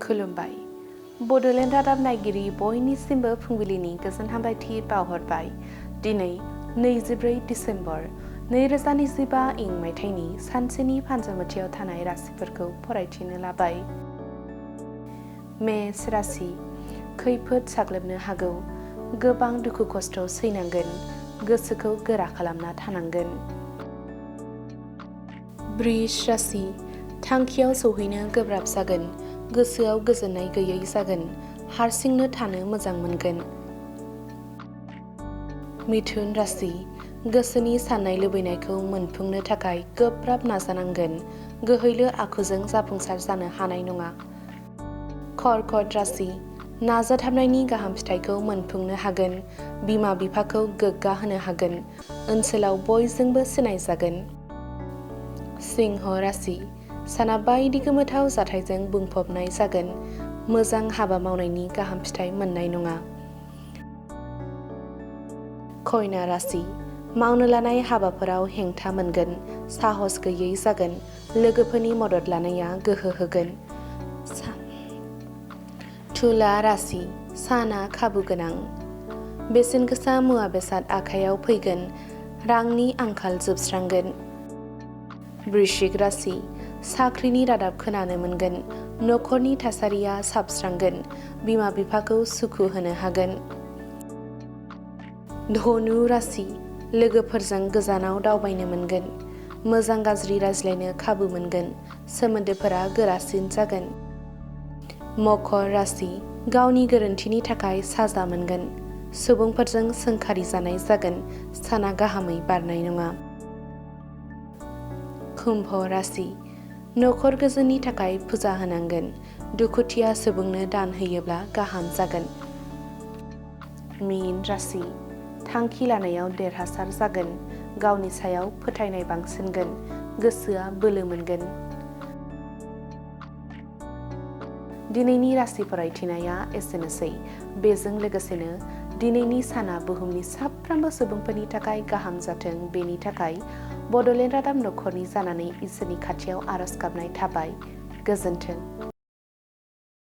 खुलुमबाय। बड'लेण्ड रादाब नायगिरि बयनिसिमबो फुंबिलिनि गोजोन हामलायथि बावहरबाय। दिनै 24 दिसेम्बर 2025 इं मायथाइनि सानसेनि फान्जामुथियाव थानाय राशिफोरखौ फरायथिनो लाबाय। मेष राशि, खैफोद साग्लोबनो हागौ। गोबां दुखु खस्थ' सैनांगोन। गोसोखौ गोरा खालामना थानांगोन। बृष राशि, थांखियाव सौहैनो गोब्राब जागोन। गोसोआव गोजोननाय गैयै जागोन। हारसिंनो थानो मोजां मोनगोन। मिथुन राशि, गोसोनि साननाय लुबैनायखौ मोनफुंनो थाखाय गोब्राब नाजानांगोन। गोहैलो आखुजों जाफुंसार जानो हानाय नङा। कर्कट राशि, नाजाथाबनायनि गाहाम फिथाइखौ मोनफुंनो हागोन। बिमा बिफाखौ गोग्गा होनो हागोन। ओनसोलाव बयजोंबो सिनायजागोन। सिंह राशि, साना बायदि गोमोथाव जाथायजों बुंफबनाय जागोन। मोजां हाबा मावनायनि गाहाम फिथाइ मोननाय नङा। कन्या राशि, मावनो लानाय हाबाफोराव हेंथा मोनगोन। साहस गैयै जागोन। लोगोफोरनि मदद लानाया गोहो होगोन। तुला राशि, साना खाबु गोनां। बेसेन गोसा मुवा बेसाद आखाइयाव फैगोन। रांनि आंखाल जोबस्रांगोन। वृश्चिक राशि, साख्रिनि रादाब खोनानो मोनगोन। न'खरनि थासारिया साबस्रांगोन। बिमा बिफाखौ सुखु होनो हागोन। धनु राशि, लोगोफोरजों गोजानाव दावबायनो मोनगोन। मोजां गाज्रि रायज्लायनो खाबु मोनगोन। सोमोन्दोफोरा गोरासिन जागोन। मकर राशि, गावनि गोरोन्थिनि थाखाय साजा मोनगोन। सुबुंफोरजों सोंखारि जानाय जागोन। साना गाहामै बारनाय नङा। कुम्भ राशि, न'खर गोजोननि थाखाय फुजा होनांगोन। दुखुथिया सुबुंनो दान होयोब्ला गाहाम जागोन। मीन राशि, थांखि लानायाव देरहासार जागोन। गावनि सायाव फोथायनाय बांसिनगोन। गोसोआ बोलो मोनगोन। दिनैनि राशि फरायथिनाया एसेनोसै। बेजों लोगोसेनो दिनैनि साना बुहुमनि साफ्रोमबो सुबुंफोरनि थाखाय गाहाम जाथों, बेनि थाखाय बड'लेण्ड रादाब नखरनि जानानै इसोरनि खाथियाव आरज गाबनाय थाबाय। गोजोन्थों।